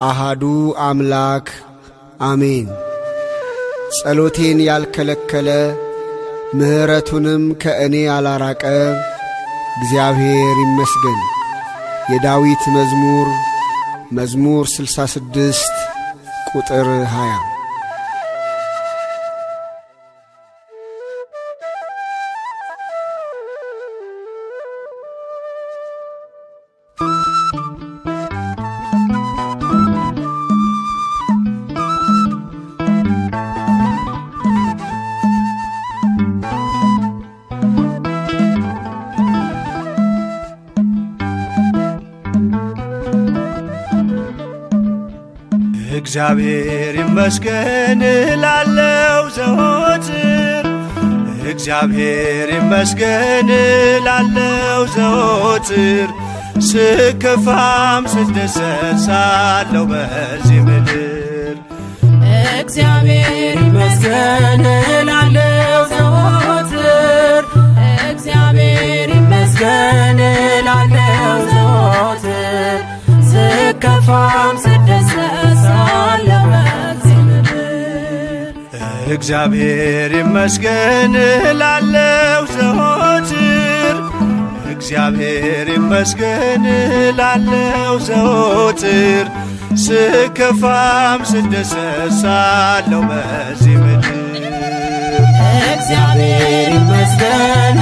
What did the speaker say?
አሃዱ አምላክ አሜን። ጸሎቴን ያልከለከለ ምሕረቱንም ከእኔ ያላራቀ እግዚአብሔር ይመስገን። የዳዊት መዝሙር መዝሙር 66 ቁጥር 20። እግዚአብሔር ይመስገን እላለው ዘወትር፣ እግዚአብሔር ይመስገን እላለው ዘወትር፣ ስከፋም ስደሰት ሳለሁ በዚህ ምድር። እግዚአብሔር ይመስገን እላለው ዘወትር፣ እግዚአብሔር ይመስገን እላለው ዘወትር፣ ስከፋም ስደሰት ሳለሁ በዚህ ምድር። እግዚአብሔር ይመስገን እላለው ዘወትር፣ እግዚአብሔር ይመስገን እላለው ዘወትር፣ ስከፋም ስደሰት ሳለሁ በዚህ ምድር። እግዚአብሔር ይመስገን